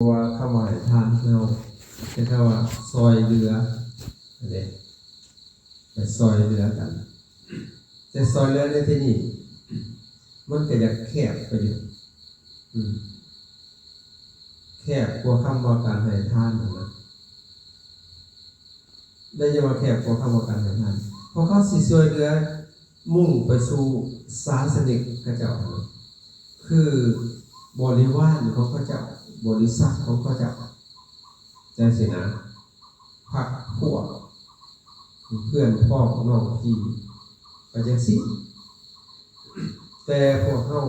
ເພາະວ່າຄຳວ່າໃຫ້ທານເຮົາ ແຕ່ຄຳວ່າຊ່ອຍເຫຼືອ ອັນນີ້ ໄປຊ່ອຍເຫຼືອກັນ. ແຕ່ຊ່ອຍເຫຼືອໃນທີ່ນີ້ ມັນກໍຢາກແຄບໄປຢູ່ ອືມ ແຄບກວ່າຄຳວ່າການໃຫ້ທານຫັ້ນນະ. ໄດ້ຍິນວ່າແຄບກວ່າຄຳວ່າການໃຫ້ທານ ເພາະເຂົາຊິຊ່ວຍເຫຼືອມຸ່ງໄປສູ່ສາສະນິກເຂົາເຈົ້າ ຄືບໍລິວານຂອງເຂົາເຈົ້າ, ບໍລິສັດຂອງເຂົາເຈົ້າ ຈັ່ງຊີ້ນະ, ພັກພວກ, ເພື່ອນພ້ອງນ້ອງພີ່ ໄປຈັ່ງຊີ້. ແຕ່ພວກເຮົາ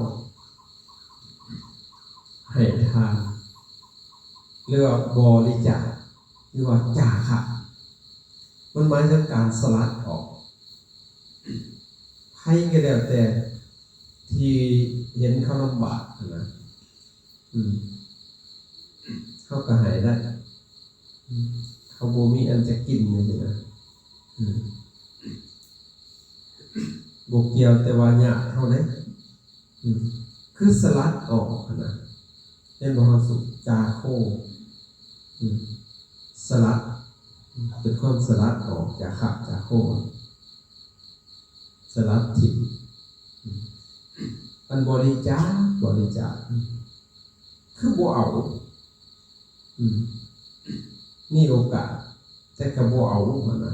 ໃຫ້ທານ ຫຼືວ່າບໍລິຈາກ ຫຼືວ່າຈາຄະ ມັນໝາຍເຖິງການສະຫຼັດອອກ. ໃຜກໍແລ້ວແຕ່ທີ່ເຫັນເຂົາລຳບາກຫັ້ນນະ ອືມ ເຮົາກໍໃຫ້ໄດ້ ອືມ ເຂົາບໍ່ມີອັນຈະກິນຈັ່ງຊີ້ນະ ອືມ ບໍ່ກ່ຽວແຕ່ວ່າຍາດເຮົາເດ້ ອືມ ຄືສະຫຼັດອອກຫັ້ນນະ ເຫັນບໍ່? ເຮົາສຸດຈາໂຄ ອືມ ສະຫຼັດ ເປັນຄົນສະຫຼັດອອກຈາຄະຈາໂຄ ສະຫຼັດຖິ້ມ ອືມ ອັນບໍລິຈາກ ບໍລິຈາກ ຄືບໍ່ເອົາ ອືມ ມີໂອກາດ ແຕ່ກໍບໍ່ເອົາຫັ້ນນະ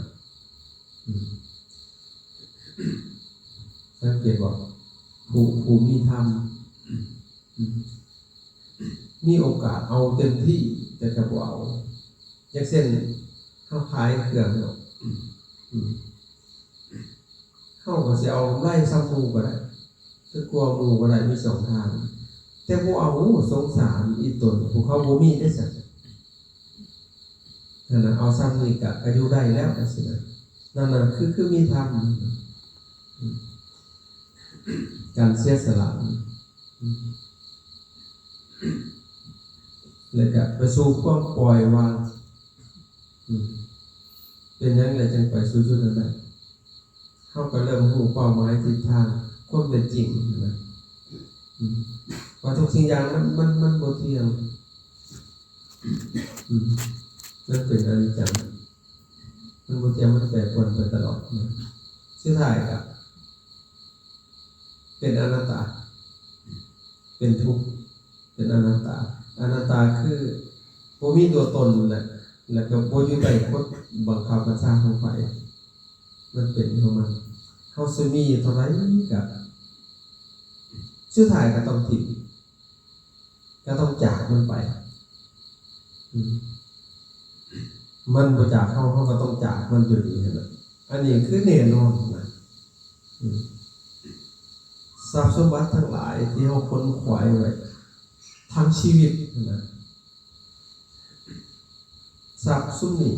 ອືມ ສັງເກດບໍ່? ຜູ້ ຜູ້ມີທຳ ອືມ ມີໂອກາດເອົາເຕັມທີ່ ແຕ່ກໍບໍ່ເອົາ. ຢ່າງເຊັ່ນ ເຮົາຂາຍເຄື່ອງເນາະ ອືມ ເຮົາກໍຊິເອົາກຳໄລສ່ຳໝູ່ກໍໄດ້ ຄືກວ່າໝູ່ກໍໄດ້ ມີສອງທາງ ແຕ່ບໍ່ເອົາ ໂອ້ ສົງສານອີ່ຕົນ ພວກເຂົາບໍ່ມີເດ້ຊັ້ນ ຫັ້ນນະ ເອົາສ່ຳນີ້ກະ ກະຢູ່ໄດ້ແລ້ວ ຈັ່ງຊີ້ນະ ນັ້ນນະ ຄື ຄືມີທຳ ອືມ ການເສຍສະຫຼະ ອືມ ແລ້ວກະໄປສູ່ຄວາມປ່ອຍວາງ ອືມ ເປັນຫຍັງແລະຈັ່ງໄປສູ່ຈຸດນັ້ນໄດ້? ເຮົາກໍເລີ່ມຮູ້ເປົ້າໝາຍທິດທາງຄວາມເປັນຈິງນະ ອືມ ວ່າທຸກສິ່ງຢ່າງມັນ ມັນ ມັນບໍ່ທ່ຽງ ອືມ ມັນເປັນອະນິດຈັງ ມັນບໍ່ທ່ຽງ ມັນແປປວນໄປຕະຫຼອດນະ ສຸດທ້າຍກໍເປັນອະນັດຕາ ເປັນທຸກ ເປັນອະນັດຕາ. ອະນັດຕາຄືບໍ່ມີຕົວຕົນ ແລະ ແລະກໍບໍ່ຢູ່ໃຕ້ກົດບັງຄັບບັນຊາຂອງໃຜ ມັນເປັນຂອງມັນ. ເຮົາຊິມີເທົ່າໃດກໍສຸດທ້າຍກໍຕ້ອງຖິ້ມ ກໍຕ້ອງຈາກມັນໄປ. ອືມ ມັນບໍ່ຈາກເຮົາ ເຮົາກໍຕ້ອງຈາກມັນຢູ່ດີຫັ້ນນະ. ອັນນີ້ຄືແນ່ນອນນະ. ອືມ ຊັບສົມບັດທັງຫຼາຍທີ່ເຮົາຂົນຂວາຍໄວ້ທັງຊີວິດຫັ້ນນະ ຊັບຊຸມນີ້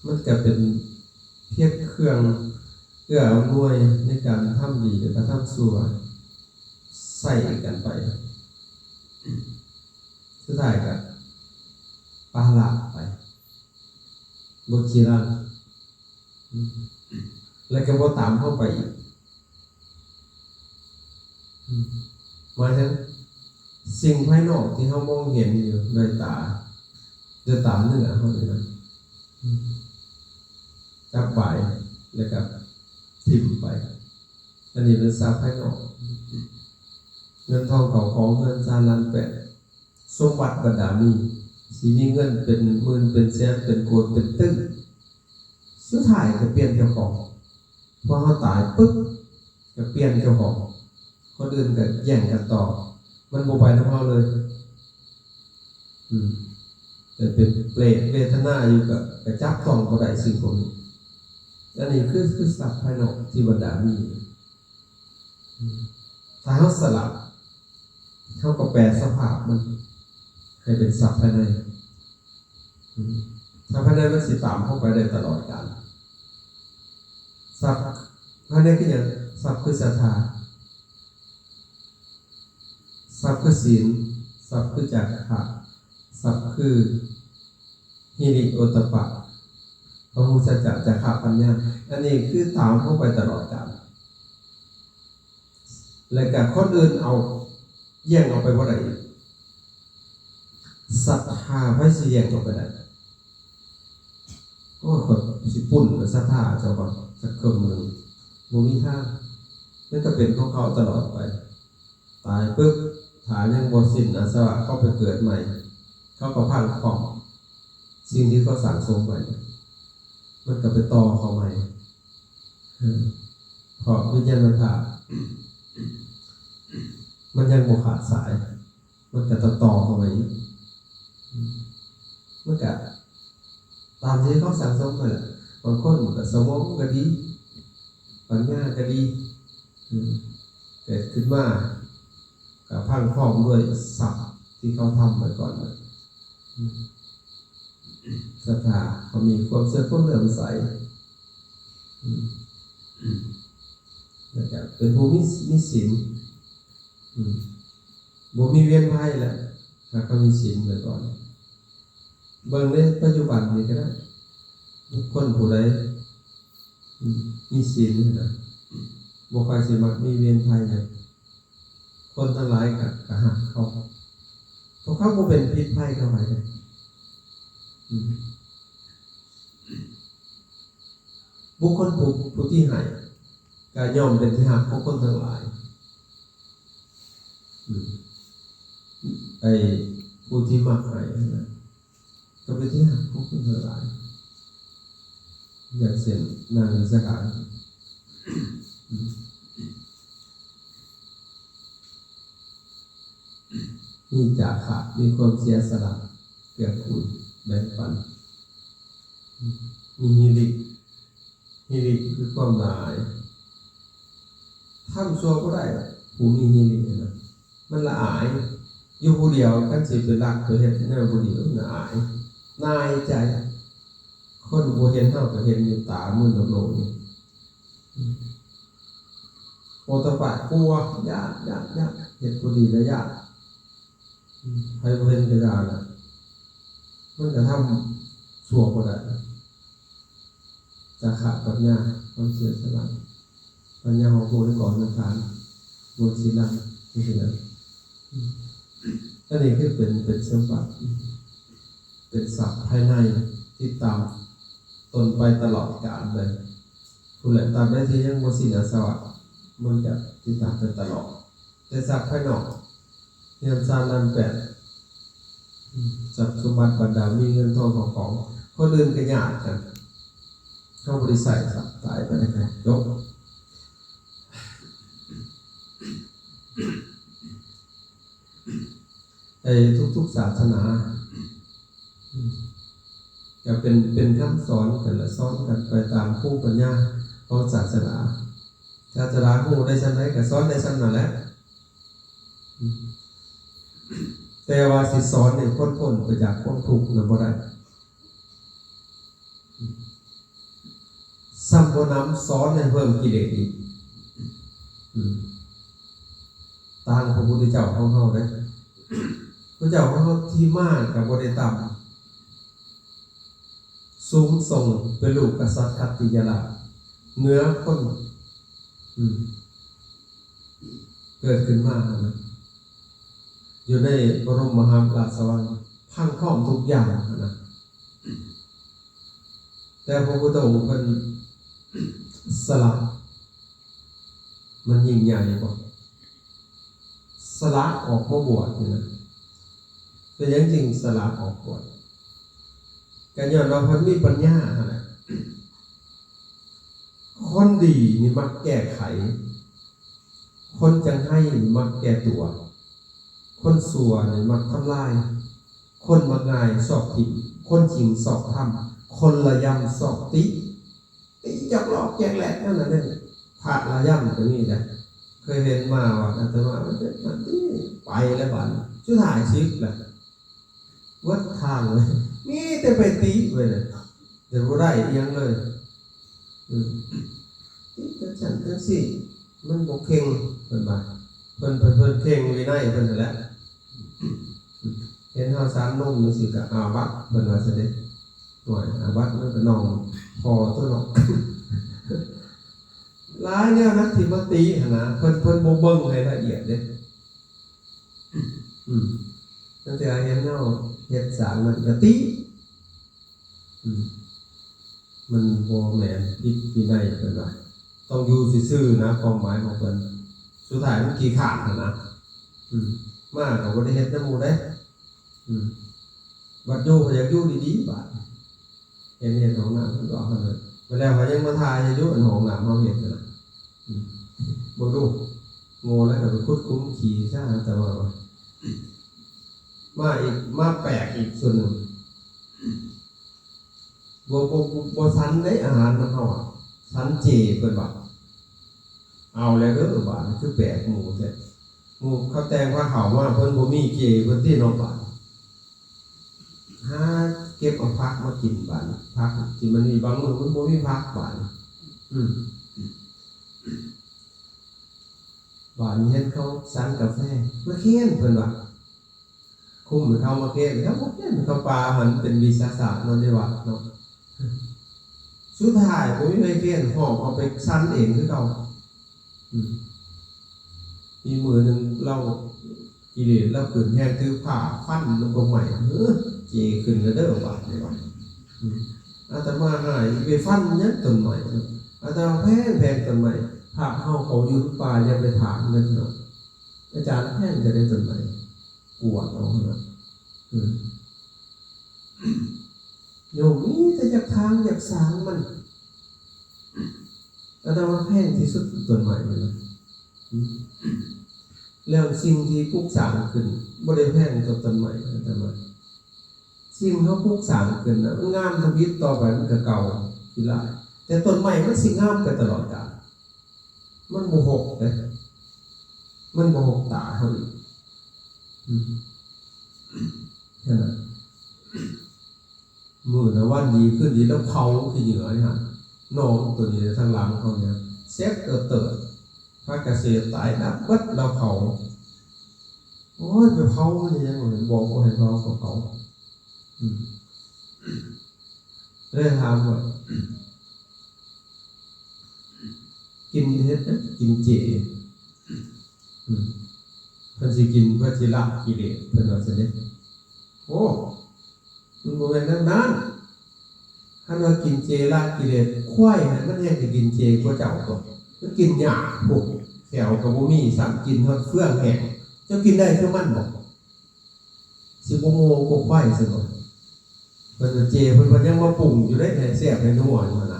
ມັນກະເປັນພຽງເຄື່ອງເອື້ອອຳນວຍໃນການທຳດີ ແລະ ກະທຳຊົ່ວໃຊ້ກັນໄປ ສຸດທ້າຍກະປະລະໄປ ບໍ່ຈີລັງ ແລະກໍບໍ່ຕາມເຮົາໄປອີກ. ໝາຍເຖິງສິ່ງພາຍນອກທີ່ເຮົາມອງເຫັນຢູ່ດ້ວຍຕາ ດ້ວຍຕາເນື້ອເຮົານີ້ນະ ຈັບບາຍແລ້ວກໍຖິ້ມໄປ. ອັນນີ້ເປັນຊັບພາຍນອກ ເງິນທອງເຂົ້າຂອງເຮືອນຊານລ້ານແປດ ສົມບັດບັນດາມີ ຊິມີເງິນເປັນໝື່ນເປັນແສນເປັນໂກດເປັນຕຶ້ງ ສຸດທ້າຍກໍປ່ຽນເຈົ້າຂອງ. ພໍເຮົາຕາຍປຶບ ກໍປ່ຽນເຈົ້າຂອງ ຄົນອື່ນກໍແຍ່ງກັນຕໍ່ ມັນບໍ່ໄປນຳເຮົາເລີຍ. ອືມ ແຕ່ເປັນເປຣດເວທະນາຢູ່ ກໍ ກໍຈັບຕ້ອງບໍ່ໄດ້ສິ່ງພວກນີ້. ອັນນີ້ຄື ຄືຊັບພາຍນອກທີ່ບັນດາມີ. ອືມ ຖ້າເຮົາສະຫຼະ ເຮົາກໍແປສະພາບມັນໃຫ້ເປັນຊັບພາຍໃນ. ອືມ ຊັບພາຍໃນມັນຊິຕາມເຮົາໄປໄດ້ຕະຫຼອດການ. ຊັບພາຍໃນຄືຫຍັງ? ຊັບຄືສັດທາ, ຊັບຄືສິນ, ຊັບຄືຈາຄະ, ຊັບຄື ຫິລິໂອດຕະປະ ພະຫູສັດຈະ ຈາຄະ ປັນຍາ. ອັນນີ້ຄືຕາມເຮົາໄປຕະຫຼອດການ ແລະກະຄົນອື່ນເອົາ ແຍ່ງເອົາໄປບໍ່ໄດ້ອີກ. ສັດທາໃຜຊິແຍ່ງເອົາໄປໄດ້? ໂອ້ຍ ຂ້ອຍຊິປຸ້ນສັດທາເຈົ້າກ່ອນຈັກເຄິ່ງໜຶ່ງ ບໍ່ມີທາງ. ມັນກໍເປັນຂອງເຂົາຕະຫຼອດໄປ. ຕາຍປຶບ ຖ້າຍັງບໍ່ສິ້ນອາສະວະ ເຂົາໄປເກີດໃໝ່ ເຂົາກໍພັງຄອມສິ່ງທີ່ເຂົາສັ່ງສົມໄວ້ ມັນກໍໄປຕໍ່ເຂົາໃໝ່. ເອີ ເພາະວິນຍານທາດມັນຍັງບໍ່ຂາດສາຍ ມັນກໍຕ້ອງຕໍ່ເຂົ້າມາອີກ. ມັນກະຕາມທີ່ເຂົາສັ່ງສົມຫັ້ນແຫຼະ. ບາງຄົນກະສະໝອງກະດີ ປັນຍາກະດີ ເກີດຂຶ້ນມາກະພັງພ້ອມດ້ວຍຊັບທີ່ເຂົາທຳໄວ້ກ່ອນ. ສັດທາ ເຂົາມີຄວາມເຊື່ອ ຄວາມເຫຼື້ອມໃສ ແລ້ວກະເປັນຜູ້ມີ ມີສິນ ອືມ ບໍ່ມີວຽນໄພແລ້ວ ຖ້າເຂົາມີສິນໄວ້ກ່ອນ. ເບິ່ງໃນປັດຈຸບັນນີ້ກໍໄດ້ ບຸກຄົນຜູ້ໃດ ອືມ ມີສິນນະ ບໍ່ຄ່ອຍຊິມັກມີວຽນໄພຫຍັງ. ຄົນທັງຫຼາຍກໍ ກໍຮັກເຂົາ ເພາະເຂົາບໍ່ເປັນພິດໄພກັບໃຜເດ້. ອືມ ບຸກຄົນຜູ້ ຜູ້ທີ່ໃຫ້ ກໍຍ່ອມເປັນທີ່ຮັກຂອງຄົນທັງຫຼາຍ. ອືມ ໄອ້ຜູ້ທີ່ມັກໃຫ້ຫັ້ນນະ ກໍເປັນທີ່ຮັກຂອງຄົນທັງຫຼາຍ. ຢ່າງເຊັ່ນ ນາງວິສາຂາ ອືມ ມີຈາຄະ ມີຄວາມເສຍສະຫຼະ ເກື້ອກູນ ແບ່ງປັນ ມີຮີລິ ຮີລິຄືຄວາມລະອາຍ. ທຳຊົ່ວບໍ່ໄດ້ ຜູ້ມີຮີລິຫັ້ນນະ ມັນລະອາຍ. ຢູ່ຜູ້ດຽວ ຄັນຊິໄປລັກໄປເຮັດແນວບໍ່ດີ ມັນລະອາຍ ນາຍໃຈ. ຄົນບໍ່ເຫັນເຮົາກໍເຫັນຢູ່ ຕາມືນໂລກໆນີ້. ໂອຕະປະ ກົວ ຢ້ານ ຢ້ານ ຢ້ານ ເຮັດບໍ່ດີລະຢ້ານ. ໃຜບໍ່ເຫັນກໍຢ່າລະ ມັນກະທຳຊົ່ວບໍ່ໄດ້. ຈາຄະປັນຍາ ຄວາມເສຍສະຫຼະ ປັນຍາຮອບຮູ້ໃນກອງສັງຂານ ບົນສີລັງ ຈັ່ງຊີ້ນະ. ອັນນີ້ຄືເປັນ ເປັນສົມບັດ ເປັນຊັບພາຍໃນ ຕິດຕາມຕົນໄປຕະຫຼອດການເລີຍ. ຜູ້ໃດຕາບໃດທີ່ຍັງບໍ່ສິ້ນອາສະວະ ມັນຈະຕິດຕາມໄປຕະຫຼອດ. ແຕ່ຊັບພາຍນອກ ເຮືອນຊານລານແປດ ຊັບສົມບັດບັນດາ ມີເງິນທອງເຂົ້າຂອງ ຄົນອື່ນກໍຍາດກັນ ເຮົາບໍ່ໄດ້ໃຊ້ຊ້ຳ ຕາຍໄປແລ້ວກໍຈົບ. ໃນທຸກໆສາສະໜາ ກໍເປັນ ເປັນຄຳສອນກັນລະ ສອນກັນໄປຕາມພູມປັນຍາຂອງສາສະໜາ. ສາສະໜາຮູ້ໄດ້ສ່ຳໃດກໍສອນໄດ້ສ່ຳນັ້ນແຫຼະ ແຕ່ວ່າຊິສອນໃຫ້ຄົນພົ້ນໄປຈາກຄວາມທຸກນັ້ນບໍ່ໄດ້. ສ່ຳບໍ່ນຳ ສອນໃຫ້ເພີ່ມກິເລດອີກ. ອືມ ຕ່າງພະພຸດທະເຈົ້າຂອງເຮົາເດ້. ພະເຈົ້າຂອງເຮົາທີ່ມາກໍບໍ່ໄດ້ຕ່ຳ ສູງສົ່ງ ເປັນລູກກະສັດຂັດຕິຍະລາດ ເໜືອຄົນ ອືມ ເກີດຂຶ້ນມາຫັ້ນນະ ຢູ່ໃນບະລົມມະຫາລາຊະວັງ ພັງພ້ອມທຸກຢ່າງຫັ້ນນະ. ແຕ່ພະພຸດທະອົງເພິ່ນສະຫຼະ ມັນຍິ່ງໃຫຍ່ບໍ່? ສະຫຼະອອກມາບວດນີ້ນະ. ເປັນຫຍັງຈຶ່ງສະຫຼະອອກບວດ? ກໍຍ້ອນວ່າເພິ່ນມີປັນຍາຫັ້ນແຫຼະ. ຄົນດີນີ້ມັກແກ້ໄຂ, ຄົນຈັງໄຫ້ນີ້ມັກແກ້ຕົວ, ຄົນຊົ່ວນີ້ມັກທຳລາຍ, ຄົນມັກງ່າຍຊອກຖິ້ມ, ຄົນຈິງຊອກທຳ, ຄົນລະຢ້ຳຊອກຕິ. ຕິຈອກຫຼອກແຈກແຫຼກນັ້ນນະເດ້. ພະລະຢ້ຳກໍມີນະ, ເຄີຍເຫັນມາວັດອາດຕະມາ ມັນເປັນອັນນີ້ ໄປແລ້ວບາດນີ້ ສຸດທ້າຍສິກແລ້ວ ເບິດທາງເລີຍ ມີແຕ່ໄປຕິໄປນະ ແຕ່ບໍ່ໄດ້ອີ່ຫຍັງເລີຍ. ອືມ ຕິຈັງຊັ້ນຈັ່ງຊີ້ ມັນບໍ່ເຄັ່ງ ເພິ່ນວ່າ ເພິ່ນ ເພິ່ນ ເພິ່ນເຄັ່ງວິໄນເພິ່ນຫັ້ນແຫຼະ. ເຫັນເຮົາສານນົມຈັ່ງຊີ້ກໍອາບັດ ເພິ່ນວ່າຊັ້ນເດ້. ໂອ້ຍ ອາບັດມັນກໍນ້ອງພໍ່ຕົວະເນາະ. ຫຼາຍແນວນະທີ່ມາຕິຫັ້ນນະ ເພິ່ນ ເພິ່ນບໍ່ເບິ່ງໃຫ້ລະອຽດເດ້. ອືມ ໄປ ງເທື່ອເຫັນເຮົາເຮັດສ້າງນັ້ນກະຕິ ອືມ ມັນບໍ່ແມ່ນ ຜິດວິໄນເພິ່ນວ່າ ຕ້ອງຢູ່ຊື່ໆນະ ຄວາມໝາຍຂອງເພິ່ນ ສຸດທ້າຍມັນຂີ້ຄ້ານຫັ້ນນະ ອືມ ມາກະບໍ່ໄດ້ເຮັດນຳໝູ່ເດ້ ອືມ ບັດຢູ່ກໍຢາກຢູ່ດີໆ ບາດ ເຫັນເຮັດຫ້ອງນ້ຳເພິ່ນກໍເອົາຫັ້ນເລີຍ ບາດແລ້ວເຂົາຍັງມາຖ່າຍໃຫ້ຢູ່ ອັນຫ້ອງນ້ຳເຮົາເຮັດຫັ້ນນະ ອືມ ເບິ່ງດູ ໂງ່ແລ້ວກໍໄປຂຸດຂຸມຂີ້ຊະ ແຕ່ວ່າ ມາອີກ ມາແປກອີກສ່ວນໜຶ່ງ ບໍ່ ບໍ່ ບໍ່ ບໍ່ສັນເດ້ອາຫານນຳເຮົາອະ ສັນເຈເພິ່ນວ່າ ເອົາແລ້ວເດີບາດນີ້ ຄືແປກໝູ່ແທ້ ໝູ່ເຂົາແຕ່ງພາເຂົ້າມາ ເພິ່ນບໍ່ມີເຈເພິ່ນຕິເນາະບາດ ຫາເກັບເອົາຜັກມາກິນບາດນີ້ ຜັກທີ່ມັນມີ ບາງມື້ມັນບໍ່ມີຜັກບາດນີ້ ອືມ ບາດນີ້ເຫັນເຂົາສັນກາແຟ ມາແຄນເພິ່ນວ່າ ຄຸມໃຫ້ເຂົາມາແຄນ ເຂົາບໍ່ແຄນ ເຂົາປາຫັ້ນເປັນວິຊາສາດເນາະ ໃນວັດເນາະ ສຸດທ້າຍບໍ່ມີໃຜແຄນ ຫອບເອົາໄປສັນເອງຄືເກົ່າ ອືມ ມີມື້ໜຶ່ງລາວ ກິເລດລາວຂຶ້ນແຮງ ຖືພາຟັນນຳຕົ້ນໄມ້ ເອີ ເຈຂຶ້ນແລ້ວເດີບາດນີ້ວ່າ ອືມ ອາດຕະມາຮ້າຍ ໄປຟັນຫຍັງຕົ້ນໄມ້ເນາະ ອາດຕະມາແພງໆຕົ້ນໄມ້ ພະເຮົາເຂົ້າຢູ່ປ່າ ຢ່າໄປຖາງເດ້ເນາະ ອາຈານແພງແຕ່ໃດຕົ້ນໄມ້ ກວດເອົາຫັ້ນນະ ເອີ ໂຍມມີແຕ່ຢາກຖາງຢາກສາງມັນ ອາດຕະມາແພງທີ່ສຸດຕົ້ນໄມ້ນີ້ນະ ອືມ ແລ້ວສິ່ງທີ່ປຸກສ້າງຂຶ້ນບໍ່ໄດ້ແພງເທົ່າຕົ້ນໄມ້ ອາດຕະມາ ສິ່ງເຮົາປຸກສ້າງຂຶ້ນນະ ມັນງາມທຳອິດ ຕໍ່ໄປມັນກະເກົ່າຂີ້ລ້າຍ ແຕ່ຕົ້ນໄມ້ມັນຊິງາມໄປຕະຫຼອດການ ມັນບໍ່ຫົກເດ້ ມັນບໍ່ຫົກຕາເຮົາອີກ ອືມ ຫັ້ນນະ ມື້ລະວັນດີຄືນດີ ລາວເຜົາຂີ້ເຫຍື້ອນີ້ຫັ້ນ ໜອງໂຕນີ້ທາງຫຼັງເຮົານີ້ ແຊບເຕີດໆ ພາກະເສດຕາຍໜັກເບິດ ລາວເຜົາ ໂອ້ຍ ໄປເຜົາມັນເຮັດຫຍັງ ບອກບໍ່ໃຫ້ເຜົາກໍເຜົາ ອືມ ເລີຍຖາມວ່າ ກິນເຮັດ ກິນເຈ ອືມ ເພິ່ນຊິກິນເພື່ອຊິລະກິເລດ ເພິ່ນວ່າຊັ້ນເດ້ ໂອ້ ມັນບໍ່ແມ່ນແນວນັ້ນ ຄັນວ່າກິນເຈລະກິເລດ ຄວາຍຫັ້ນມັນແຮ່ງຊິກິນເຈກວ່າເຈົ້າຕົວະ ມັນກິນຫຍ້າພຸ້ນ ແຂ້ວກໍບໍ່ມີຊ້ຳ ກິນຮອດເຟືອງແຫ້ງ ເຈົ້າກິນໄດ້ຄືມັນບໍ? ຊິບໍ່ໂງ່ກວ່າຄວາຍຊັ້ນບໍ? ເພິ່ນວ່າເຈ ເພິ່ນ ເພິ່ນຍັງມາປຸງຢູ່ເດ້ ໃຫ້ແຊບໃຫ້ນົວຢູ່ຫັ້ນນະ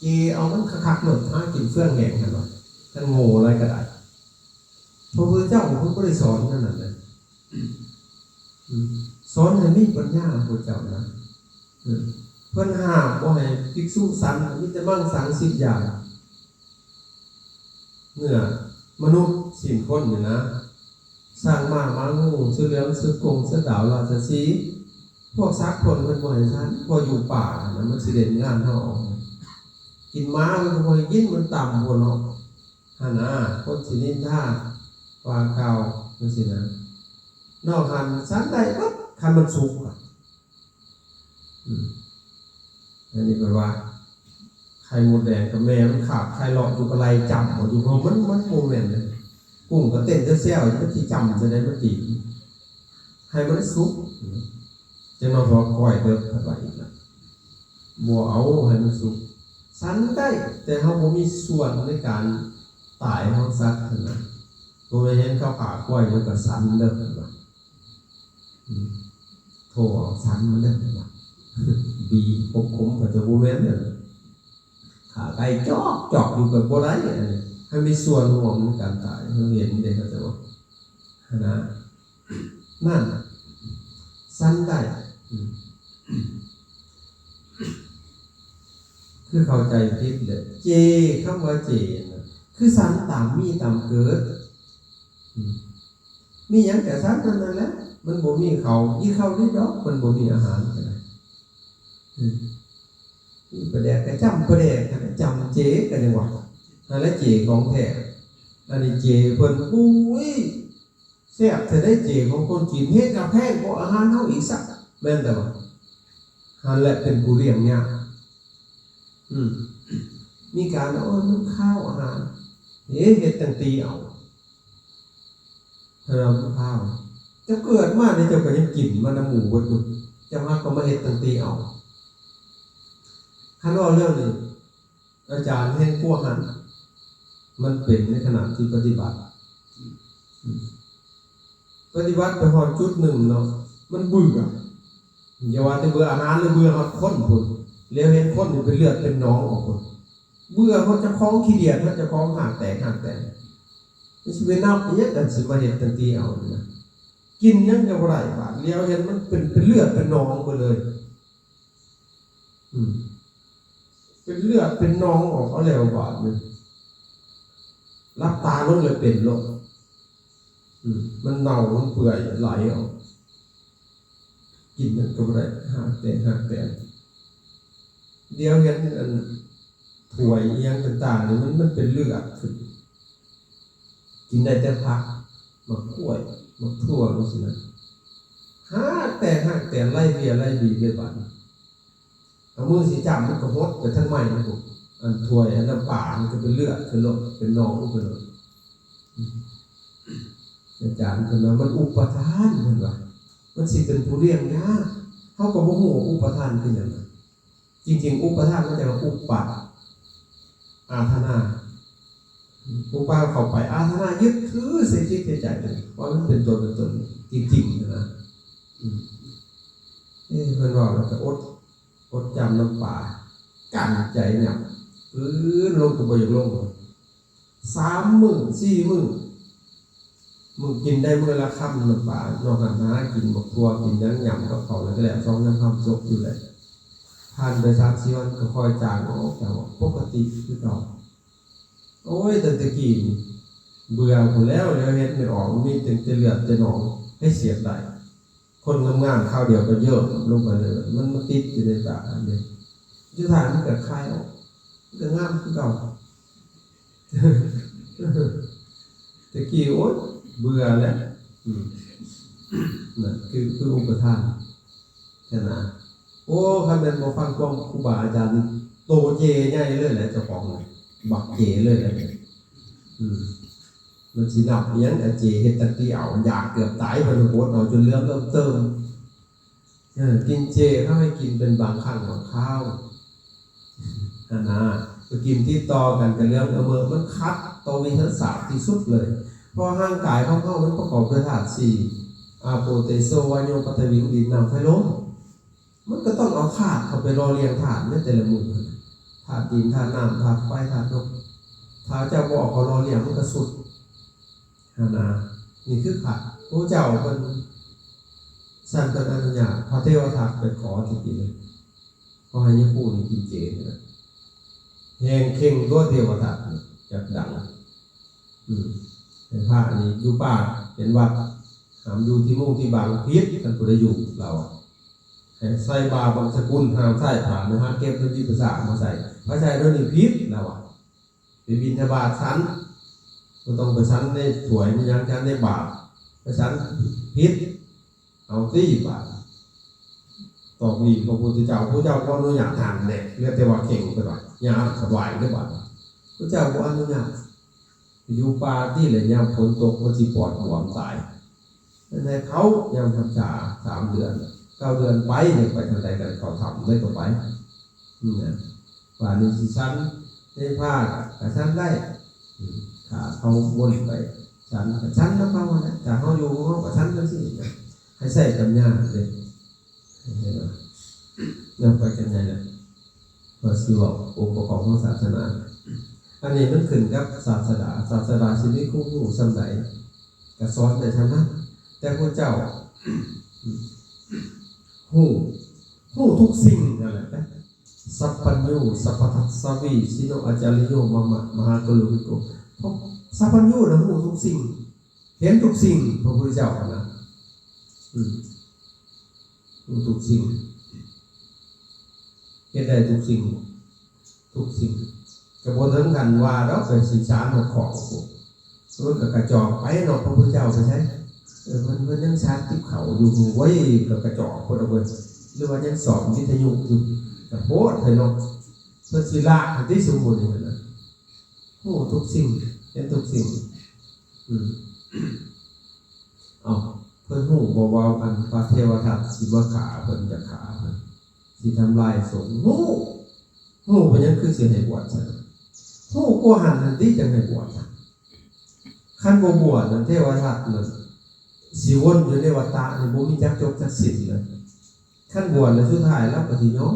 ເຈເອົາມັນຄັກໆໂລດ ຫາກິນເຟືອງແຫ້ງຫັ້ນວ່າ ຄັນໂງ່ຫຼາຍກໍໄດ້ ພະພຸດທະເຈົ້າເພິ່ນບໍ່ໄດ້ສອນແນວນັ້ນເດ້ ອືມ ສອນໃຫ້ມີປັນຍາ ພະພຸດທະເຈົ້ານະ ເອີ ເພິ່ນຫ້າມບໍ່ໃຫ້ພິກສຸສັນ ມີແຕ່ມັງສັງສິບຢ່າງ ເນື້ອມະນຸດ ຊີ້ນຄົນນີ້ນະ ຊ້າງມ້າ ໝາງູ ເສືອເຫຼືອງ ເສືອໂຄ່ງ ເສືອດາວ ລາຊະສີ ພວກສັດພົ້ນເພິ່ນບໍ່ໃຫ້ສັນ ເພາະຢູ່ປ່ານະ ມັນຊິຫຼິ້ນງານເຮົາເອົາ ກິນໝາເພິ່ນກໍບໍ່ໃຫ້ກິນ ມັນຕ່ຳໂພດເນາະ ຫັ້ນນະ ຄົນຊິນິນທາວ່າກ່າວຈັ່ງຊີ້ນະ ນອກຫັ້ນສັນໄດ້ເບິດ ຄັນມັນສຸກ ອືມ ອັນນີ້ເພິ່ນວ່າ ໄຂ່ມົດແດງກັບແມ່ມັນຄາບໄຂ່ເລາະຢູ່ ກໍໄລ່ຈ້ຳເອົາຢູ່ ເພາະມັນ ມັນບໍ່ແມ່ນເດ້ ກຸ້ງກໍເຕັ້ນແຊວໆຢູ່ ມັນຊິຈ້ຳຈັ່ງໃດມັນຕີ ໃຫ້ມັນສຸກ ຈັ່ງມາພໍກ້ອຍເດີ ເພິ່ນວ່າອີກລະ ບໍ່ເອົາໃຫ້ມັນສຸກ ສັນໄດ້ ແຕ່ເຮົາບໍ່ມີສ່ວນໃນການຕາຍຂອງສັດຫັ້ນນະ ບໍ່ແມ່ນເຫັນເຂົາຂ້າຄວາຍຢູ່ກໍສັນເດີ ເພິ່ນວ່າ ອືມ ໂທເອົາສັນມັນເດີ ວ່າ ບີຂົມໆ ກໍຈະບໍ່ແມ່ນເດີ ຂ້າໄກ່ຈອກໆຢູ່ກໍບໍ່ໄດ້ ອັນນີ້ ໃຫ້ມີສ່ວນຮ່ວມໃນການຕາຍ ເຮົາເຫັນເດ້ ເຂົາເຈົ້າວ່າ ຫັ້ນນະ ນັ້ນ ສັນໄດ້ ອືມ ຄືເຂົ້າໃຈຜິດເດ້ ເຈ ຄຳວ່າເຈນະ ຄືສັນຕາມມີຕາມເກີດ ອືມ ມີຫຍັງກະສັນເທົ່ານັ້ນແຫຼະ ມັນບໍ່ມີເຂົ້າ ກິນເຂົ້າດີດອກ ມັນບໍ່ມີອາຫານກະໄດ້ ອືມ ມີປາແດກກະຈ້ຳປາແດກ ຈ້ຳເຈກະຍັງວ່າ ຫັ້ນແຫຼະເຈຂອງແທ້ ອັນນີ້ເຈເພິ່ນ ອຸ້ຍ ແຊບແທ້ເດ້ເຈຂອງຄົນຈີນ ເຮັດກະແພງກວ່າອາຫານເຮົາອີກຊ້ຳ ແມ່ນແຕ່ວ່າ ຫັ້ນແຫຼະເປັນຜູ້ລ້ຽງຍາກ ອືມ ມີການ ໂອ້ຍ ມັນຄາວອາຫານ ເຮັດຈັ່ງຕີເອົາ ຖ້າເຮົາພາວ ຈົ້າເກີດມານີ້ເຈົ້າກໍຍັງກິນມານຳໝູ່ເບິດຢູ່ ເຈົ້າຫາກໍມາເຮັດຕັ້ງຕີເອົາ. ຄັນເວົ້າເລື່ອງນີ້ ອາຈານແຮງກວ່າຫັ້ນ ມັນເປັນໃນຂະນະທີ່ປະຕິບັດ ປະຕິບັດໄປຮອດຈຸດໜຶ່ງເນາະ ມັນເບື່ອ ຢ່າວ່າແຕ່ເບື່ອອາຫານ ຫຼືເບື່ອຮອດຄົນພຸ້ນ ແລ້ວເຫັນຄົນນີ້ເປັນເລືອດເປັນໜອງອອກພຸ້ນ ເບື່ອຮອດເຈົ້າຂອງ ຂີ້ດຽດຮອດເຈົ້າຂອງ ຫາກແຕກຫາກແຕນ ມັນຊິໄປນັບອີຫຍັງ ອັນຊິມາເຮັດຕັ້ງຕີເອົານີ້ນະ ກິນຫຍັງກໍບໍ່ໄດ້ ບາດຫຼຽວເຫັນມັນເປັນ ເປັນເລືອດເປັນໜອງເບິດເລີຍ. ອືມ ເປັນເລືອດເປັນໜອງອອກເອົາແລ້ວບາດນີ້ ຫຼັບຕາລົງແລ້ວເປັນໂລດ ອືມ ມັນເນົ່າມັນເປື່ອຍໄຫຼອອກ ກິນຫຍັງກໍບໍ່ໄດ້ ຫາກແຕກຫາກແຕນ ດຽວເຫັນອັນ ຖ້ວຍອີ່ຫຍັງຕ່າງໆນີ້ ມັນ ມັນເປັນເລືອດຂຶ້ນ ກິນໄດ້ແຕ່ຜັກ ໝາກກ້ວຍ ໝາກຖົ່ວ ຈັ່ງຊີ້ນະ ຫາກແຕກຫາກແຕນ ໄຫຼເວຍໄຫຼວີເລີຍບາດນີ້ ເອົາມືຊິຈ້ຳ ມັນກໍຫົດໄປທາງໄມ້ພຸ້ນ ອັນຖ້ວຍ ອັນນ້ຳປາ ມັນກໍເປັນເລືອດຂຶ້ນໂລດ ເປັນໜອງຂຶ້ນໂລດ. ອາຈານເພິ່ນວ່າ ມັນອຸປະທານ ເພິ່ນວ່າ ມັນຊິເປັນຜູ້ລ້ຽງຍາກ ເຮົາກໍບໍ່ຮູ້ວ່າອຸປະທານຄືຫຍັງ ຈິງໆ ອຸປະທານມາຈາກວ່າອຸປະ ອາທະນາ ອຸປະເຂົ້າໄປ ອາທະນາຍຶດຖືໃສ່ຈິດໃສ່ໃຈ ວ່າມັນເປັນຕົວເປັນຕົນຈິງໆ ນະ ອືມ ເອີ ເພິ່ນເວົ້າແລ້ວກໍອົດ ອົດຈ້ຳນ້ຳປາ ກັ້ນໃຈຫຍັບ ຄືນລົງກໍບໍ່ຢາກລົງ ສາມມື້ສີ່ມື້ ມື້ກິນໄດ້ມື້ລະຄຳນ້ຳປາ ນອກນັ້ນຫາກິນບັກຖົ່ວ ກິນຫຍັງ ຫຍ້ຳກັບເຂົ້າ ແລ້ວກໍແລ້ວ ສອງສາມຄຳຈົບຢູ່ແຫຼະ. ຜ່ານໄປສາມສີ່ວັນກໍຄ່ອຍຈາງອອກ ແຕ່ວ່າປົກກະຕິຄືເກົ່າ. ໂອ້ຍ ຕັ້ງແຕ່ກີ້ນີ້ເບື່ອພຸ້ນແລ້ວ ແລ້ວເຫັນແມ່ນອອກ ມີແຕ່ເລືອດແຕ່ໜອງ ໃຫ້ສຽດໄດ້. ຄົນງາມໆ ຄາວດຽວກໍເຢີ້ຍລົງໄປເລີຍ ມັນມາຕິດຢູ່ໃນຕາເດ້ ສຸດທ້າຍມັນກໍຄາຍອອກ ມັນກໍງາມຄືເກົ່າ. ແຕ່ກີ້ ໂອ້ຍ ເບື່ອແລ້ວ ອືມ ນັ້ນຄື ຄືອຸປະທານຫັ້ນນະ. ໂອ້ ຄັນແມ່ນບໍ່ຟັງຄວາມຄູບາອາຈານນີ້ ໂຕເຈໃຫຍ່ເລີຍແຫຼະ ເຈົ້າຂອງນີ້ ບັກເຈເລີຍແຫຼະ ອືມ. ມັນຊິນັບອີ່ຫຍັງ ອາເຈເຮັດຕັ້ງຕີເອົາ ຢາກເກືອບຕາຍ ເພິ່ນໂພດເອົາຈົນເຫຼືອງເອີ່ມເຕີມ. ເອີ ກິນເຈເຂົາໃຫ້ກິນເປັນບາງຄັ້ງບາງຄາວຫັ້ນນາ ໄປກິນຕິດຕໍ່ກັນກໍເຫຼືອງເອີ່ມເຕີມ ມັນຂັດຕໍ່ວິທະຍາສາດທີ່ສຸດເລີຍ ເພາະວ່າຮ່າງກາຍຂອງເຮົາມັນປະກອບດ້ວຍທາດສີ່ ອາໂປ ເຕໂຊ ວາໂຍ ປະຖະວິງ ດິນ ນ້ຳ ໄຟ ລົມ. ມັນກໍຕ້ອງເອົາທາດເຂົ້າໄປຫຼໍ່ລ້ຽງທາດໃນແຕ່ລະມື້ຫັ້ນນະ ທາດດິນ ທາດນ້ຳ ທາດໄຟ ທາດລົມ ຖ້າເຈົ້າບໍ່ເອົາເຂົ້າຫຼໍ່ລ້ຽງ ມັນກໍຊຸດຫັ້ນນະ. ນີ້ຄືພະພຸດທະເຈົ້າເພິ່ນ ຊັ້ນເພິ່ນອະນຸຍາດ ພະເທວະທັດໄປຂໍແຕ່ກີ້ ຂໍໃຫ້ຍາຄູນີ້ກິນເຈນີ້ນະ ແຮ່ງເຄັ່ງຕົວະເທວະທັດນີ້ ຈັກດັງ ອືມ ໃຫ້ພະນີ້ຢູ່ປ່າເປັນວັດ ຫ້າມຢູ່ທີ່ມຸງທີ່ບັງ ຜິດ ຄັນຜູ້ໃດຢູ່ ລາວວ່າ ໃຫ້ໃສ່ບາດບັງສະກຸນ ຫ້າມໃສ່ຜ້າໜຶ່ງ ຫ້າມເກັບເງິນທີ່ພະສາມາໃສ່ ໃຜໃສ່ໂດຍນີ້ຜິດ ລາວວ່າ ໄປບິນທະບາດສັນ ບໍ່ຕ້ອງໄປສັນໃນຖ້ວຍໃນຫຍັງ ສັນໃນບາດ ໄປສັນຜິດ ເອົາຕິບາດ ຕອບນີ້ພະພຸດທະເຈົ້າ ພະເຈົ້າບໍ່ອະນຸຍາດ ຫັ້ນແຫຼະ ເຫຼືອແຕ່ວ່າເຄັ່ງ ເພິ່ນວ່າ ຍາມສະບາຍເດີບາດ ພະເຈົ້າບໍ່ອະນຸຍາດ. ຢູ່ປ່າຕິ ແລະຍາມຝົນຕົກມັນຊິປອດບວມຕາຍ ແລ້ວໃຫ້ເຂົ້າຍາມພັນສາສາມເດືອນ ເກົ້າເດືອນໄປ ຢາກໄປທາງໃດກໍໄດ້ ເຂົ້າຖ້ຳໃດກໍໄປ ນັ້ນນະ. ບາດນີ້ຊິສັນໃນຜ້າກໍສັນໄດ້ ອືມ ຖ້າເຂົາວົນໄປສັນກໍສັນນຳເຂົາຫັ້ນແຫຼະ ຖ້າເຮົາຢູ່ຂອງເຮົາກໍສັນຈັ່ງຊີ້ນະ ໃຫ້ໃຊ້ປັນຍາເດ້ ເຫັນບໍ່? ນຳໄປກັນໃຫຍ່ແລ້ວ ວ່າຊິເວົ້າອົງປະກອບຂອງສາສະໜາ ອັນນີ້ມັນຂຶ້ນກັບສາດສະດາ ສາດສະດາຊິມີຄວາມຮູ້ສ່ຳໃດ ກໍສອນໄດ້ສ່ຳນັ້ນ ແຕ່ພະເຈົ້າ ຮູ້ ຮູ້ທຸກສິ່ງຫັ້ນແຫຼະ ສັບພັນຍູ ສັບພະທັດສະວີ ຊິໂນ ອັດຈະລິໂຍ ມະມະ ມະຫາກະລຸນິໂກ ສັບພັນຍູນະ ຮູ້ທຸກສິ່ງ ເຫັນທຸກສິ່ງ ພະພຸດທະເຈົ້າຫັ້ນນະ ອືມ ຮູ້ທຸກສິ່ງ ເຮັດໄດ້ທຸກສິ່ງ ທຸກສິ່ງ ກໍບໍ່ເຖິງຂັ້ນວ່າດອກ ໄປສີສານມາຂອງ ມັນກໍກະຈອກໄປເນາະ ພະພຸດທະເຈົ້າໄປໃສ ເອີ ເພິ່ນ ເພິ່ນຍັງສານຕິບເຂົ້າຢູ່ ໂອ້ຍ ກໍກະຈອກພຸ້ນລະເວີຍ ຫຼືວ່າຍັງສອມວິທະຍຸຢູ່ ກະໂພດເຖາະເນາະ ເພິ່ນຊິລະໃຫ້ຕິ ສົມມຸດນີ້ຫັ້ນນະ ຮູ້ທຸກສິ່ງ ເຫັນທຸກສິ່ງ ອືມ ເອົ້າ ເພິ່ນຮູ້ບໍ່ວ່າ ອັນພະເທວະທັດຊິມາຂ້າເພິ່ນ ຈະຂ້າເພິ່ນ ຊິທຳລາຍສົງ? ຮູ້ ຮູ້ເປັນຫຍັງຄືຊິໃຫ້ບວດຊັ້ນ? ຮູ້ກວ່າຫັ້ນຫັ້ນຕິ ຈັ່ງໃຫ້ບວດຫັ້ນ. ຄັນບໍ່ບວດນັ້ນ ເທວະທັດນັ້ນຊິວົນຢູ່ໃນວັດຕະນີ້ ບໍ່ມີຈັກຈົບຈັກສິ້ນເລີຍ. ຄັນບວດແລ້ວ ສຸດທ້າຍລາວກໍຊິຍອມ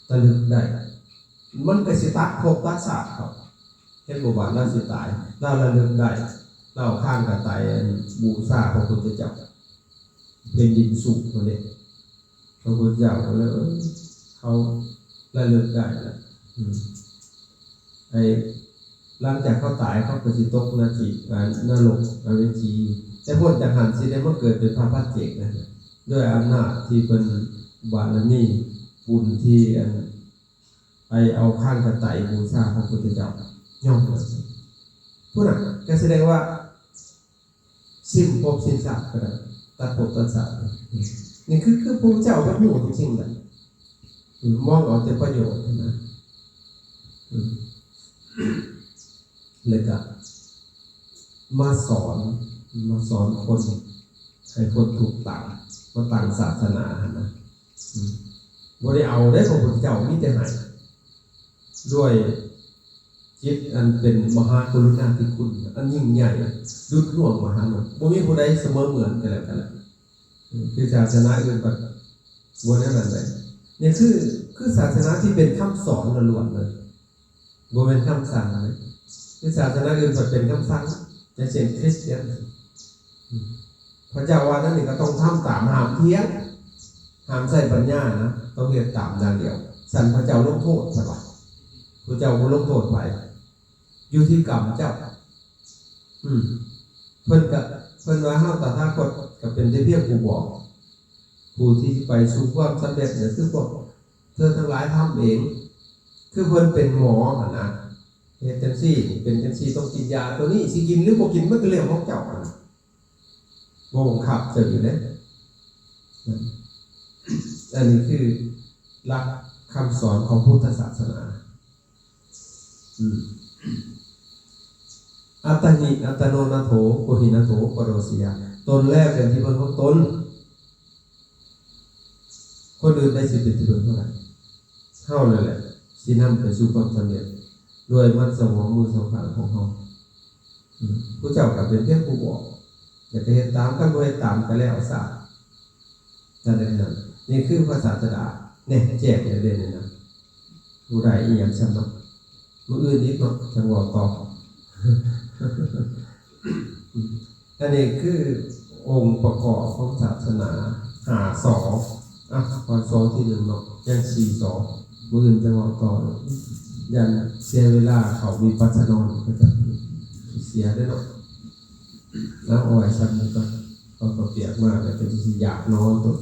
ລະລຶກໄດ້ ມັນກໍຊິຕັດພົບຕັດຊາດເຂົາ. ເຫັນບໍ່ວ່າລາວຊິຕາຍ ລາວລະລຶກໄດ້ ລາວຄານກະໄຕ ອັນ ບູຊາພະພຸດທະເຈົ້າ ແຜ່ນດິນສຸກຫັ້ນເດ້. ພະພຸດທະເຈົ້າກໍເລີຍ ເອີ ເຂົາລະລຶກໄດ້ລະ ອືມ ໄອ້ ຫຼັງຈາກເຂົາຕາຍ ເຂົາກໍຊິຕົກນະຈິ ອາ ນະລົກ ອະເວຈີ ແຕ່ພົ້ນຈາກຫັ້ນຊິໄດ້ມາເກີດເປັນພະປັດເຈກນະ ດ້ວຍອຳນາດທີ່ເພິ່ນ ບາລະມີ ບຸນທີ່ ອັນ ໄປເອົາຄານກະໄຕບູຊາພະພຸດທະເຈົ້າ ຍອມ ພຸ້ນນະ ກໍສະແດງວ່າ ສິ້ນພົບສິ້ນຊາດກໍໄດ້ ຕັດພົບຕັດຊາດ. ນີ້ຄື ຄືພະພຸດທະເຈົ້າເພິ່ນຮູ້ທຸກສິ່ງແຫຼະ ມອງເອົາແຕ່ປະໂຫຍດຫັ້ນນະ. ແລ້ວກະມາສອນ ມາສອນຄົນ ໃຫ້ຄົນຖືກຕັ້ງ ມາຕັ້ງສາສະໜາຫັ້ນນະ. ບໍ່ໄດ້ເອົາເດ້ ພະພຸດທະເຈົ້າມີແຕ່ໃຫ້ ດ້ວຍຈິດອັນເປັນມະຫາກະລຸນາທິຄຸນອັນຍິ່ງໃຫຍ່ ດຸດຮ່ວງມະຫານາດ ບໍ່ມີຜູ້ໃດສະເໝີເໝືອນກັນແລ້ວກັນ. ຄືສາສະໜາອື່ນບັດບໍ່ແນວນັ້ນເດ້. ນີ້ຄື ຄືສາສະໜາທີ່ເປັນຄຳສອນລ້ວນໆເລີຍ ບໍ່ແມ່ນຄຳສັ່ງເດ້. ຄືສາສະໜາອື່ນເພິ່ນເປັນຄຳສັ່ງ ຢ່າງເຊັ່ນຄຣິສຕຽນ ພະເຈົ້າວ່າແນວນີ້ກໍຕ້ອງທຳຕາມ ຫ້າມຖຽງ ຫ້າມໃຊ້ປັນຍານະ ຕ້ອງເຮັດຕາມຢ່າງດຽວ ຊັ້ນພະເຈົ້າລົງໂທດ ເພິ່ນວ່າ. ພະເຈົ້າບໍ່ລົງໂທດໃຜ ຢູ່ທີ່ກຳເຈົ້າ. ອືມ ເພິ່ນກະ ເພິ່ນວ່າເຮົາຕະຖາຄົດກະເປັນແຕ່ພຽງຜູ້ບອກ ຜູ້ທີ່ໄປສູ່ຄວາມສຳເລັດນະ ຄືພວກເທີທັງຫຼາຍທຳເອງ. ຄືເພິ່ນເປັນໝໍຫັ້ນນະ ເຮັດຈັ່ງຊີ້ ເປັນຈັ່ງຊີ້ ຕ້ອງກິນຢາໂຕນີ້ ຊິກິນຫຼືບໍ່ກິນ ມັນກະເລື່ອງຂອງເຈົ້າຫັ້ນນະ ບໍ່ບັງຄັບເຈົ້າຢູ່ເດ້. ອັນນີ້ຄືຫຼັກຄຳສອນຂອງພຸດທະສາສະໜາ. ອືມ ອັດຕະຫິ ອັດຕະໂນນາໂຖ ໂກຫິນາໂຖ ປະໂຣຊະຍາ ຕົນແລເປັນທີ່ເພິ່ງຂອງຕົນ ຄົນອື່ນໄດ້ຊິເປັນທີ່ເພິ່ງເຮົາໄດ້? ເຮົານັ້ນແຫຼະຊິນຳໄປສູ່ຄວາມສຳເລັດ ດ້ວຍມັນສະໝອງມືສອງຂ້າງຂອງເຮົາ. ອືມ ຜູ້ເຈົ້າກໍເປັນພຽງຜູ້ບອກ ແລ້ວກໍເຮັດຕາມ ຄັນບໍ່ເຮັດຕາມກໍແລ້ວຊະ. ຈັ່ງໃດນັ້ນ ນີ້ຄືພະສາດສະດາ ແນ່ ແຈ້ງແລ້ວເດ້ນີ້ນະ ບໍ່ໄດ້ອີ່ຫຍັງຊ້ຳເນາະ. ມື້ອື່ນອີກເນາະ ຈັ່ງເວົ້າຕໍ່. ອັນນີ້ຄືອົງປະກອບຂອງສາສະໜາ ຫ້າ ຊໍ. ອ່ະ ກ່ອນ ຊໍ ທີໜຶ່ງເນາະ ຍັງ ສີ່ ຊໍ. ມື້ອື່ນຈະເວົ້າຕໍ່ ຢ້ານເສຍເວລາເຂົ້າວິປັດສະນາ ກໍຈະເສຍເດ້ເນາະ. ເອົາໄວ້ຊ່ຳນີ້ກ່ອນ ເພາະເຂົ້າປຽກມາແລ້ວກໍຊິຢາກນອນຕົວ.